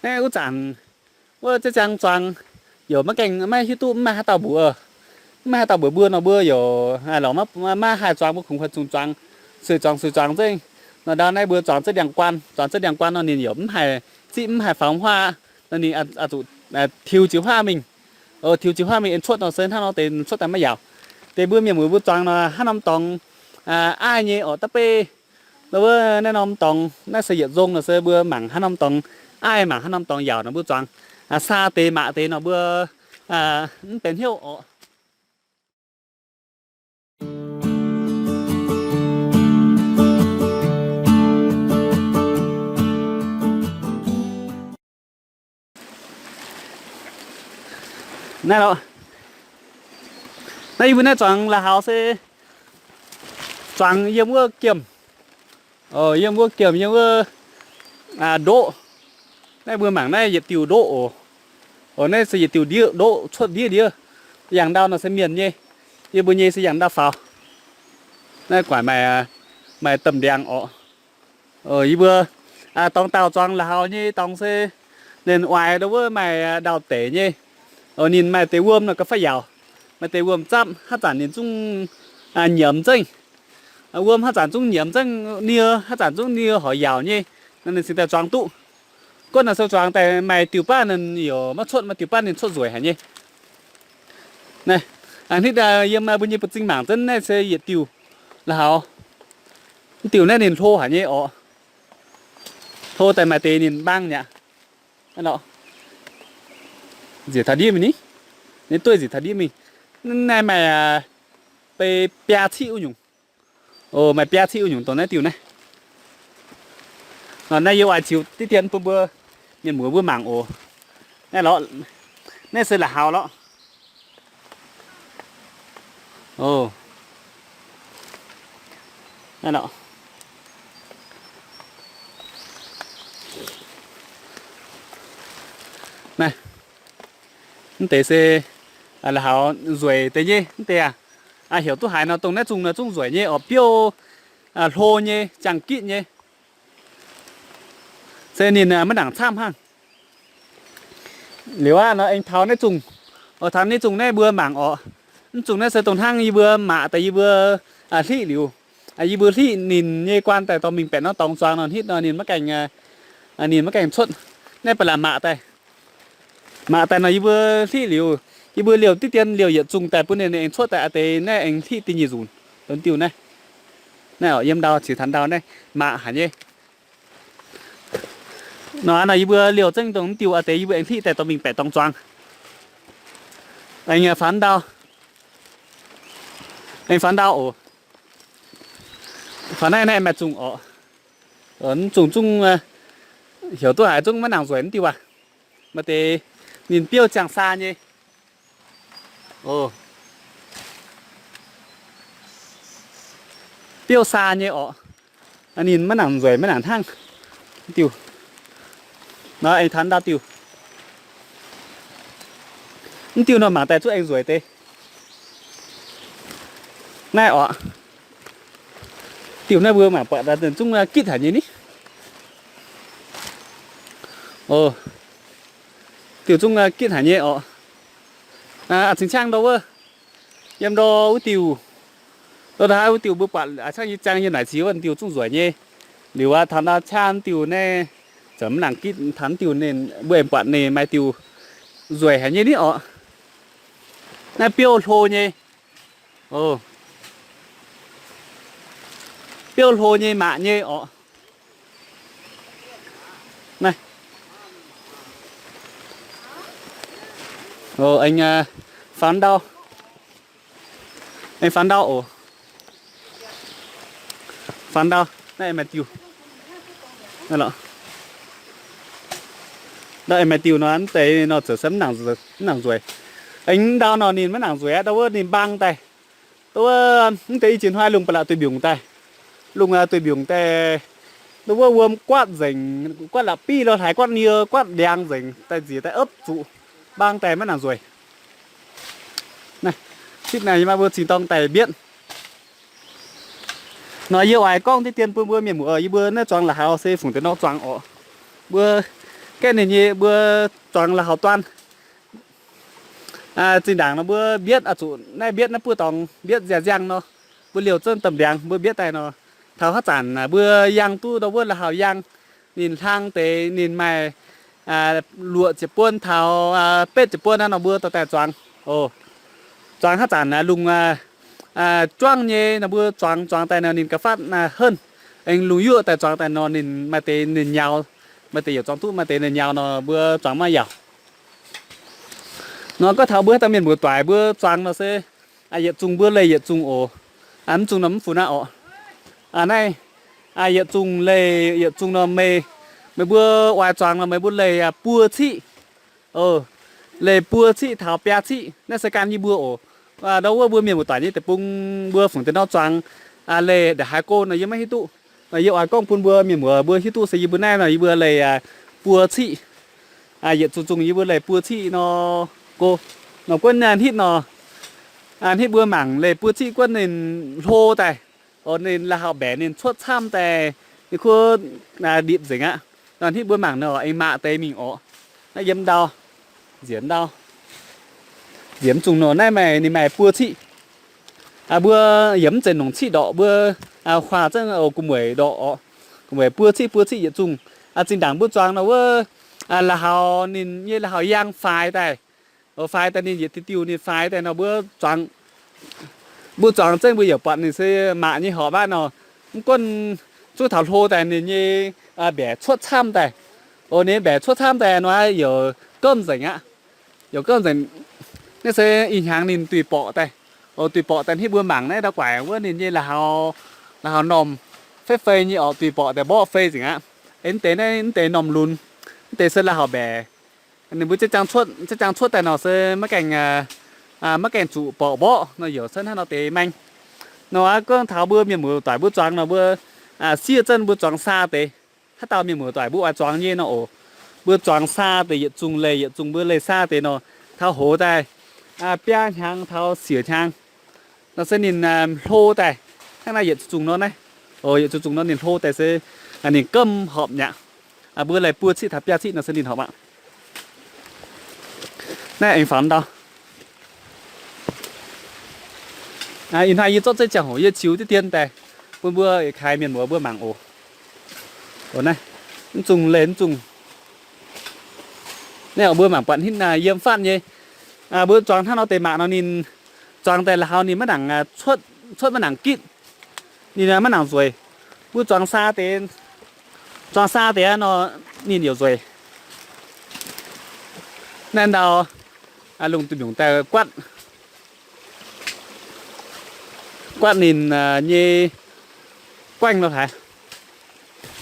Naaiv wuov zanc wuov ziex ziangx zuangx yaac maiv gaengh maiv hiuv duqv maiv maaih haaix dauh mbuox, maiv maaih haaix dauh mbuox mbuo nor, mbuo yaac lorz maiv maaih haih zuangx, mbuo kungx huaix zungx zuangx, sueih zuangx sueih zuangx nzengc. Nor ndau naaiv mbuo zuangx ziex ndiangx-guaan, zuangx ziex ndiangx-guaan nor ninh yaac mv haih ziqv mv haih faaux huaav nor, ninh zuqc tiux jiex huaav mingh. Tiux jiex huaav mingh aengx cuotv nor se hnangv nor deix cuotv daaih maiv yaauc. Deix mbuo mienh muoz mbuo zuangx nor hnangv norm dorngx aiv nyei orqc, da'beiv nor wuov naaiv norm dorngx naaiv se yietc nzong nor se mbuo mangc hnangv norm dorngx aiv, mangc hnangv norm dorngx yaauc nor mbuo zuangx. Saa deix maac deix nor mbuo mv benx hnyouv orqc. Naaiv lorqc, naaiv yie mbuo naaiv zuangx la'haux se zuangx yiem wuov giemh, yiem wuov giemh, yiem wuov ndoqv. Naaiv mbuo mangc naaiv yietc diuh ndoqv oc. Naaiv se yietc diuh ndiev ndoqv cuotv ndiev ndiev. Yangh ndau nor se mienh nyei, yie mbuo nyei se yangh ndau faaux. Naaiv guaaic maaih, maaih domh ndiangx orqc. Yie mbuo dorngx dauh zuangx la'haux nyei dorngx se ninh oix ndau wuov maaih ndau-deic nyei. Ninh maaih deix wuom nor ga'fai yaauc, maaih deix wuom zapv, haaix zanc ninh zungv nyiemz nzengc. Wuom haaix zanc zungv nyiemz nzengc, nie haaix zanc zungv nie horc yaauc nyei, ninh cingx daaih zuangx duqv. Gunv nor se zuangx daaih maaih diuh baav ninh yaac maiv cuotv, maaih diuh baav ninh cuotv nzueic haic nyei. Naaiv hnitv yiem mbuo nyei buoz-zingh mangc zunv naaiv se yietc diuh la'haux. Mv diuh naaiv ninh hlo haic nyei orqc. Hlo daaih maaih deix ninh mbaang mi'aqv. Nziec taux ndiev mingh ni, ninh dueiv nziec taux ndiev mingh. Naaiv maaih bei biaa ciqv wuov nyungc. Maaih biaa ciqv wuov nyungc dongh naaiv diuh naaiv. Naaiv yie oix ziux diqv dien bun mbuo mienh muoz mbuo mangc oc. Naaiv lorqc, naaiv se la'haux lorqc. Naaiv lorqc. Naaiv, mv deix se la'haux nzueic deix nyei mv deix aac. Heuc duqv haiz nor dongh naaiv zungh nor zungv nzueic nyei orqc, biouv hlo nyei, jangx gitv nyei. Se ninh maiv nangc camv hnangv. Liuz aqv nor aengx taux naaiv zungh, taux naaiv zungh naaiv mbuo mangc orqc. Mv zungh naaiv se dongh hnangv yie mbuo maah daaih yie mbuo hlitv liuz, yie mbuo hlitv ninh nyei guaan daaih dorh mingh baeqc norm dorngx zuangx nor hnitv nor ninh maiv gaengh, ninh maiv gaengh cuotv. Naaiv ba'laqc maah daaih, maah daaih nor yie mbuo hlitv liuz, yie mbuo liouh diqv dien liouh yietc zungh daaih bun ninh aengx cuotv daaih a'deix naaiv aengx hlitv da'nyeic nzunc. Dongh diuh naaiv, naaiv orqc, yiem ndau qiex taux ndau naaiv maah haic nyei. Nor nor yie mbuo liouh zengv dongh diuh a'deix yie mbuo aengx hlitv daaih dorh mingh baeqc dorngx zuangx. Aengx faaux ndau, aengx faaux ndau oc. Faaux naaiv naaiv maaih zungh orqc. Zungh zungv heuc duqv haiz zungv maiv nangc nzueic mv diuh aac. Maaih deix ninh biouv ziangh saa nyei. Biouv saa nyei orqc. Ninh maiv nangc nzueic maiv nangc hnangv. Diuh nor aengx taux ndau diuh. Mv diuh nor mangc daaih zungv aengx nzueic deix. Naaiv orqc, diuh naaiv mbuo mangc buatc zungv gitv haic nyei ni. Diuh zungv gitv haic nyei orqc. A'cingx qangv ndau wuov, yiem ndau wuov diuh, ndau wuov diuh mbuo buatc a'cangv yie ziangh yiem naaic ziex wuov diuh zungv nzueic nyei. Liuz aqv, taux ndau qangv diuh naaiv, zoux mv nangc gitv taux diuh ninh mbuo aengx buatc ninh maaih diuh nzueic haic nyei ni orqc. Naaiv biouv hlo nyei. Biouv hlo nyei maah nyei orqc. Naaiv, aengx faaux ndau, aengx faaux ndau oc. Faaux ndau naaiv aengx maaih diuh. Ndau aengx maaih diuh nor, mv deix nor zoux se mv nangc nzueic. Aengx ndau nor ninh maiv nangc nzueic aqv, ndau wuov ninh mbaang daaih. Ndau wuov mv deix i jiex hnoi lungh ba'laqc duih mbiungc daaih. Lungh duih mbiungc daaih, ndau wuov wuom guatv nzengc, guatv la'biv lo hlaaix, guatv nie, guatv ndiangx nzengc daaih nziex daaih opv zuqc, mbaang daaih maiv nangc nzueic. Naaiv, hitv naaiv yie maaih mbuo zingh dorng daaih mbietv. Nor yie oix gorngv diqv dien bun mbuo mienh muoz, yie mbuo naaiv zuangx la'haux se fungc deix nor zuangx orqc. Mbuo gaeqv ninh nyei mbuo zuangx la'haux duan. Zinh ndaangc nor mbuo mbietv oix zuqc naaiv mbietv naaiv buov dorngx mbietv nziaaux nziangh nor, mbuo liouh zunv domh ndiangx mbuo mbietv daaih nor, taux haaix zanc mbuo yangh duqv ndau wuov la'haux yangh, ninh hlang deix ninh maaih luoqc ziepc buon taux betv ziepc buon naaiv nor mbuo dorh daaih zuangx. Zuangx haaix zanc lungh juangv nyei nor mbuo zuangx, zuangx daaih nor ninh ga'fatv henv. Aengx lungh yuoqv daaih zuangx daaih nor ninh maaih deix ninh nyaux, maaih deix yaac zuangx duqv, maaih deix ninh nyaux nor mbuo zuangx maiv yaac. Nor gorngv taux mbuo haaix dauh mienh muoz-doic mbuo zuangx nor se yietc zungh mbuo leih yietc zungh oc. Mv zungh nor mv funx aqv orqc. Naaiv yietc zungh leih yietc zungh nor meih, meih mbuo oix zuangx nor meih mbuo leih buo ciqv. Leih buo ciqv taux biaa ciqv naaiv se gan yie mbuo oc. Ndau wuov mbuo mienh muoz-doic nyei deic-bung mbuo fungc deix nor zuangx leih ndongc haaix go nor yie maiv hiuv duqv. Nor yie oix gorngv bun mbuo mienh muoz mbuo hiuv duqv se yie mbuo naaiv nor yie mbuo leih buo ciqv. Yietc zungh zungh yie mbuo leih buo ciqv nor go. Nor guonv hnitv nor, hnitv mbuo mangc leih buo ciqv guonv ninh hlo daaih. Ninh la'haux mbaeqc ninh cuotv camv daaih, ninh kuv ndipc nzengc aqv. Nor hnitv mbuo mangc nor aengx maq deix mingh orqc. Naaiv yiem ndau, nziex ndau, nziex zungh nor naaiv maaih, ninh maaih buo ciqv. Mbuo yiem mv zeiz nongc ciqv ndorqc, mbuo huaax zengv gu'mueic ndorqc orqc. Gu'mueic buo ciqv buo ciqv yietc zungh. Zinh ndaangc mbuo zuangx nor wuov la'haux ninh nyei la'haux yangh faix daaih. Faix daaih ninh yietc diuh diuh ninh faix daaih nor mbuo zuangx, mbuo zuangx zengv mbuo yaac buatc ninh se maq nyei horpc aqv nor. Mv gunv zuov taux hlo daaih ninh nyei mbaeqc cuotv camv daaih. Ninh mbaeqc cuotv camv daaih nor yaac gomv nzengc aqv. Yaac gomv nzengc. Naaiv se ih hnyangx ninh duih borqc daaih. Duih borqc daaih hnitv mbuo mangc naaiv ndau guaaic wuov ninh nyei la'haux, la'haux normh fei fei nyei orqc, duih borqc daaih mborqv fei nzengc aqv. Mv deix naaiv mv deix normh lunx, mv deix se la'haux mbaeqc. Ninh mbuo ziepc zaangc cuotv, ziepc zaangc cuotv daaih nor se maiv gaengh, maiv gaengh zuqc borqc mborqv nor yaac se hnangv nor deix maeng. Nor aqv gorngv taux mbuo mienh muoz-doic mbuo zuangx nor mbuo siev zengv mbuo zuangx saa deix. Haaix dauh mienh muoz-doic mbuo oix zuangx nyei nor oc, mbuo zuangx saa deix yietc zungh leih yietc zungh mbuo leih saa deix nor, taux hoz daaih biaa hnyangx taux siec hnyangx nor se ninh hlo daaih. Hnangv naaiv yietc zungh nor naaiv, yietc zungh zungh nor ninh hlo daaih se ninh gomv horpc mi'aqv. Mbuo leih buo ciqv taux biaa ciqv nor se ninh horpc aqv. Naaiv aengx faaux ndau. Ih hnoi yie zorqv zengv ziangh hoc yie ziux diqv dien daaih bun mbuo kaaix mienh muoz mbuo mangc oc. Naaiv mv zungh leih mv zungh. Naaiv mbuo mangc buatc hnitv yiem fatv nyei. Mbuo zuangx hnangv nor deix mangc nor ninh zuangx daaih la'haux ninh maiv nangc cuotv, cuotv maiv nangc gitv. Ninh maiv nangc nzueic. Mbuo zuangx saa deix, zuangx saa deix nor ninh yaac nzueic. Naaiv ndau lungh duih mbiungc daaih guatv, guatv ninh nyei guaengv nor haaix,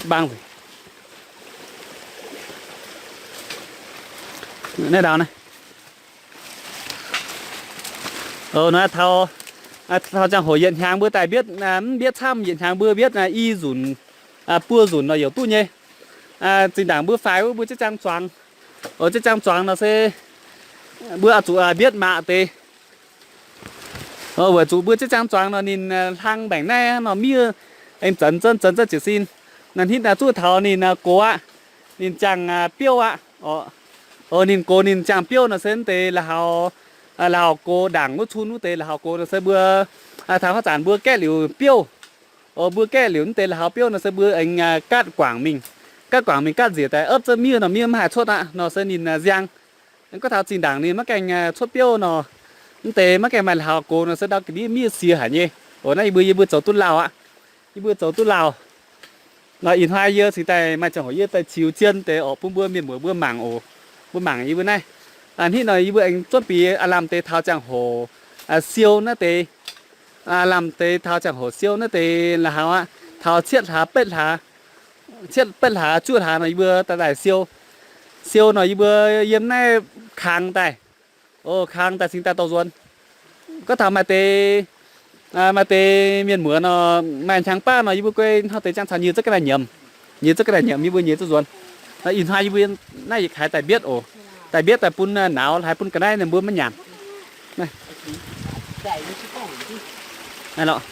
bang naaiv ndau naaiv. Nor taux, taux ziangh hoc yietc hnyangx mbuo daaih mbietv, mv mbietv camv, yietc hnyangx mbuo mbietv i nzunc, buo nzunc nor yaac duqv nyei. Zinh ndaangc mbuo faix wuov mbuo jienv ziangh zuangx, jienv ziangh zuangx nor se mbuo oix zuqc mbietv maq deix. Weic zuqc mbuo jienv ziangh zuangx nor ninh hlang mbaengc naaiv nor miev, aengx zanx zanx zanx zanx jiez sin. Naaiv hnitv naaiv zuqc taux ninh gox aqv, ninh ziangh biouv aqv. Ninh gox ninh ziangh biouv nor se mv deix la'haux, la'haux gox ndaangc wuov cun wuov deix la'haux gox nor se mbuo taux haaix zanc mbuo gaeqv liuz biouv. Mbuo gaeqv liuz mv deix la'haux biouv nor se mbuo aengx gaatv guangc mingh, gaatv guangc mingh gaatv nziex daaih opv zunv miev nor miev maiv haih cuotv aqv nor se ninh nziang. Gorngv taux zinh ndaangc ninh maiv gaengh cuotv biouv nor, mv deix maiv gaengh maaih la'haux gox nor se ndau ga'ndiev miev siex haic nyei. Naaiv yie mbuo, yie mbuo zoux duqv lauh aqv. Yie mbuo zoux duqv lauh. Nor ih hnoi yie cingx daaih maaih ziangh hoc yie daaih ziux zien deix orqc bun mbuo mienh muoz mbuo mangc oc. Mbuo mangc yie mbuo naaiv. Hnitv nor yie mbuo aengx zuonv bieqc aav lamh deix taux ziangh hoc siou naaiv deix, lamh deix taux ziangh hoc siou naaiv deix la'haux aqv, taux cietv hlaax betv hlaax, cietv betv hlaax juov hlaax nor yie mbuo daaih daaih siou. Siou nor yie mbuo yiem naaiv kangx daaih. O, kangx daaih cingx daaih dorh nzuonx. Gorngv taux maaih deix, maaih deix mienh muoz nor, maaih hnyangx baav nor yie mbuo guei hnangv deix jangx caux nyei zungv ga'naaiv nyiemc, nyei zungv ga'naaiv nyiemc yie mbuo nyei zuqc nzuonx. Ih hnoi yie mbuo naaiv yietc kaaix daaih mbietv oc. Daaih mbietv daaih bun nauz hlaaix bun ga'naaiv ninh mbuo maiv nyanc. Naaiv lorqc,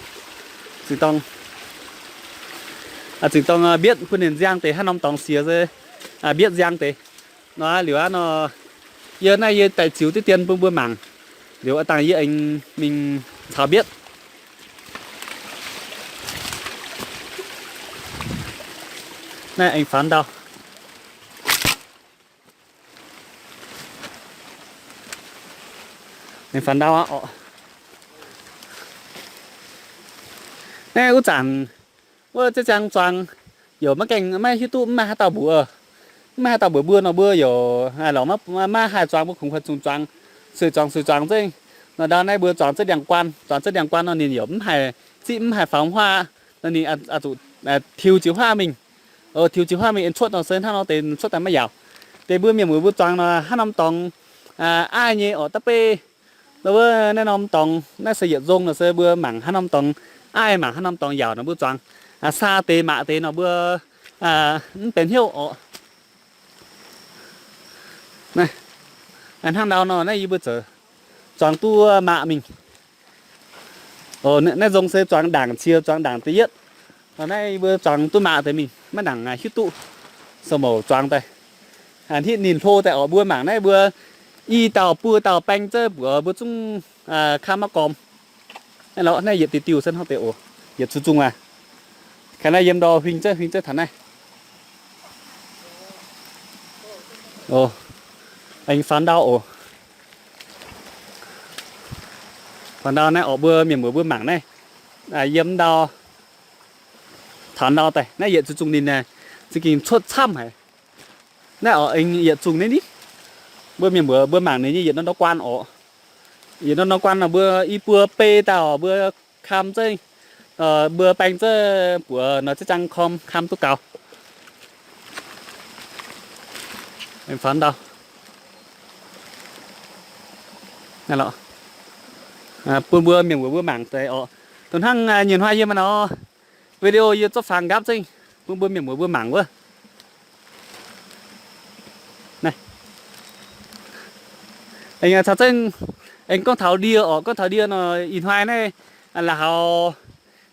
zingh dorng, zingh dorng mbietv bun ninh nziang deix hnangv norm dorngx siex se mbietv nziang deix. Nor liuz aqv nor, yie naaiv yie daaih ziux diqv dien bun mbuo mangc. Liuz a'dangh yie aengx mingh caux mbietv. Naaiv aengx faaux ndau. Aengx faaux ndau aqv orqc. Naaiv wuov zanc wuov ziex ziangx zuangx yaac maiv gaengh maiv hiuv duqv maiv maaih haaix dauh mbuox, maiv maaih haaix dauh mbuox mbuo nor, mbuo yaac lorz maiv haih zuangx, mbuo kungx fai zuqc zuangx, sueih zuangx sueih zuangx zengv. Nor ndau naaiv mbuo zuangx zengv ndiangx-guaan, zuangx zengv ndiangx-guaan nor ninh yaac mv haih ziqv mv haih faaux huaav. Nor ninh zuqc tiux jiex huaav mingh, tiux jiex huaav mingh aengx cuotv nor se hnangv nor deix cuotv daaih maiv yaauc. Deix mbuo mienh muoz mbuo zuangx nor hnangv norm dorngx aiv nyei orqc da'beiv. Nor wuov naaiv norm dorngx naaiv se yietc nzong nor se mbuo mangc hnangv norm dorngx aiv, mangc hnangv norm dorngx yaauc nor mbuo zuangx. Saa deix maac deix nor mbuo mv benx hnyouv orqc. Hnangv ndau nor naaiv yie mbuo zuangx duqv maac mingh. Naaiv nzong se zuangx ndaangc cie, zuangx ndaangc da'yietv. Naaiv yie mbuo zuangx duqv maac deix mingh maiv nangc hiuv duqv, so mouc zuangx daaih. Hitv ninh hlo daaih orqc, mbuo mangc naaiv mbuo i dauh buo dauh baeng zengv mbuox mbuo zungv kamv maiv gormx. Naaiv lorqc, naaiv yietc diuh diuh se hnangv deix oc, yietc zungh zungh aqv. Kaaix naaiv yiem ndor huing zengv huing zengv taux naaiv. Aengx faaux ndau oc. Faaux ndau naaiv orqc, mbuo mienh muoz mbuo mangc naaiv, yiem ndau taux ndau daaih naaiv yietc zungh zungh ninh za'gengh cuotv camv haic. Naaiv orqc, aengx yietc zungh naaiv ni, mbuo mienh muoz mbuo mangc ninh nyei yietc norm ndau guaan orqc. Yietc norm ndau guaan nor mbuo i buo bei dauh mbuo kam zengv, mbuo baeng zengv buoz nor ziex ziangx korm kam duqv gaux. Faaux ndau bun mbuo mienh muoz mbuo mangc deix orqc. Dongh hnangv nyei hnoi yie maaih nor video yie zorqv fangx nqaapv zengv bun mbuo mienh muoz mbuo mangc wuov. Caux zengv aengx gorngv taux ndie orqc, gorngv taux ndie nor ih hnoi naaiv la'haux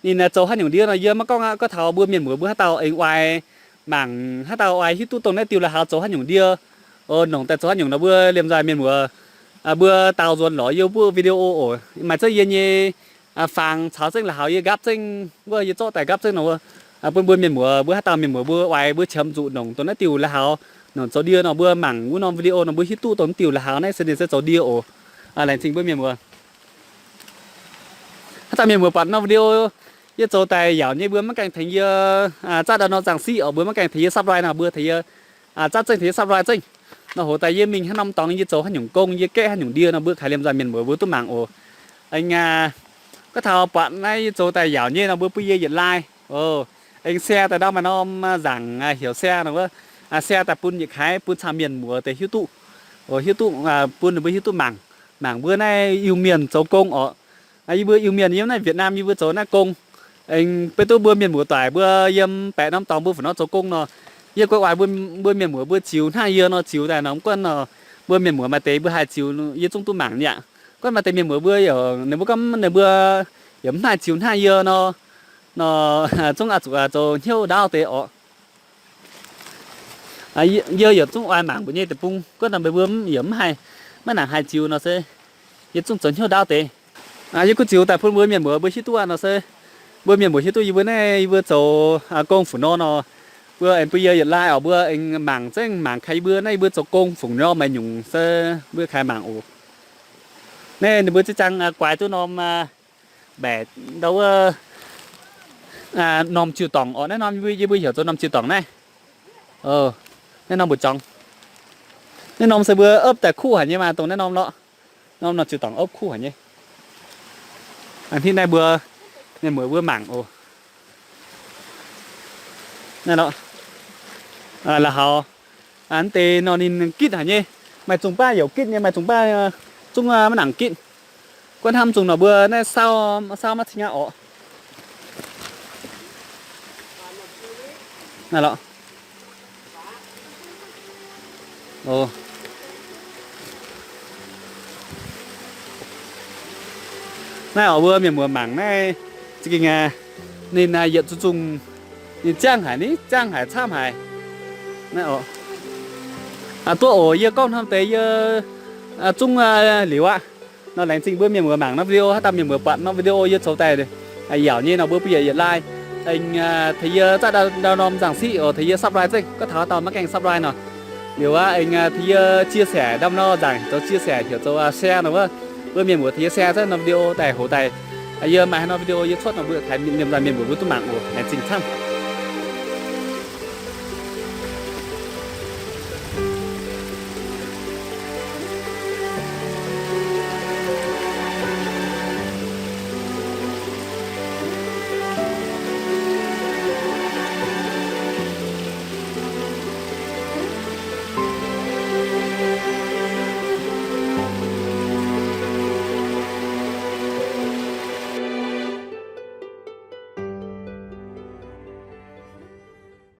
ninh zoux haaix nyungc ndie nor yie maiv gorngv aqv. Gorngv taux mbuo mienh muoz mbuo haaix dauh aengx oix mangc, haaix dauh oix hiuv duqv dongh naaiv diuh la'haux zoux haaix nyungc ndie, nongc daaih zoux haaix nyungc nor mbuo liemh nzaaih mienh muoz mbuo daaux nzuonx lorz yie mbuo video oc. Maaih zengv yie nyei fangx caux zengv la'haux yie nqaapv zengv wuov, yie zorqv daaih nqaapv zengv nor wuov, bun mbuo mienh muoz mbuo haaix dauh mienh muoz mbuo oix mbuo qiemx zuqc nongc dongh naaiv diuh la'haux, nongc zoux ndie nor mbuo mangc wuov norm video nor mbuo hiuv duqv dongh naaiv diuh la'haux naaiv se ninh se zoux ndie oc. Laengz zingh mbuo mienh muoz. Haaix dauh mienh muoz buatc norm video yie zoux daaih yaauc nyei mbuo maiv gaengh tengx yie zaqv ndau nor zaangc siqv orqc, mbuo maiv gaengh tengx yie subscribe nor mbuo tengx yie zaqv zengv, tengx yie subscribe zengv. Nor hoz daaih yie mingh haaix norm dorngx yie zoux haaix nyungc gong, yie gaeqv haaix nyungc ndie nor mbuo kaaix liemh nzaaih mienh muoz mbuo duqv mangc oc. Aengx gorngv taux buatc naaiv yie zoux daaih yaauc nyei nor mbuo bun yie yietc like oc. Aengx share daaih ndau maaih norm nzaangc heuc share nor wuov, share daaih bun yietc kaaix bun camv mienh muoz deix hiuv duqv, hiuv duqv, bun ninh mbuo hiuv duqv mangc, mangc mbuo naaiv Iu-Mienh zoux gong orqc. Yie mbuo Iu-Mienh yiem naaiv Việt Nam yie mbuo zoux naaiv gong. Aengx beiv duqv mbuo mienh muoz doic mbuo yiem baeqc norm dorngx mbuo fungc nor zoux gong nor, yie guai oix mbuo mienh muoz mbuo ziux hnangv yie nor ziux daaih nor, mv gunv nor mbuo mienh muoz maaih deix mbuo haih ziux yie zungv duqv mangc nyei aqv. Gorngv maaih deix mienh muoz mbuo ninh mbuo gorngv ninh mbuo yaac mv haih ziux hnangv yie nor, nor zungv oix zuqc zoux hnyouv ndaauv deix orqc. Yie yaac zungv oix mangc mbuo nyei deic-bung, gorngv nor meih mbuo yaac mv haih, maiv nangc haih ziux nor se yie zungv zoux hnyouv ndaauv deix. Yie gunv ziux daaih bun mbuo mienh muoz mbuo hiuv duqv aqv nor se, mbuo mienh muoz hiuv duqv yie mbuo naaiv yie mbuo zoux gong fungc nor nor, mbuo aengx bun yie yietc like orqc, mbuo aengx mangc zengv mangc kaaix yie mbuo naaiv yie mbuo zoux gong fungc nor maaih nyungc se mbuo kaaix mangc oc. Naaiv ninh mbuo ziex ziangh guaix duqv norm mbaeqc ndau wuov, norm ziux-dorngc orqc. Naaiv norm yie mbuo heuc zoux norm ziux-dorngc naaiv. Naaiv norm mbu'zorngx, naaiv norm se mbuo opv daaih kuv haic nyei maah, dongh naaiv norm lorqc. Norm norm ziux-dorngc opv kuv haic nyei. Hnangv naaiv mbuo mienh muoz mbuo mangc oc. Naaiv lorqc, la'haux naaiv deix nor ninh gitv haic nyei. Maaih zungh baav youc gitv nyei, maaih zungh baav zungv maiv nangc gitv. Guov hnamv zungh nor mbuo naaiv saauv, saauv maiv cingx aqv orqc. Naaiv lorqc. Naaiv orqc, mbuo mienh muoz mangc naaiv za'gengh ninh yietc zungh zungh, ninh ziangv haic, ninh ziangv haic, camv haic. Naaiv orqc, Duqv oc, yie gorngv hnamv deix yie zungv liuz aqv. Nor laengz zingh mbuo mienh muoz mangc norm video, haaix dauh mienh muoz buatc norm video yie coux daaih yaauc nyei nor, mbuo bieqc yietc like, aengx tengx yie zaqv ndau norm nzangc siqv oc, tengx yie subscribe zengv. Gorngv taux haaix dauh maiv gaengh subscribe nor, liuz aqv, aengx tengx yie chia sẻ ndau norm nzangc, zoux chia sẻ heuc zoux share nor wuov. Mbuo mienh muoz tengx yie share zengv norm video daaih hoc daaih, yie maaih haaix norm video yie cuotv nor mbuo taaix liemh nzaaih mienh muoz mbuo duqv mangc oc. Laengz zingh camv.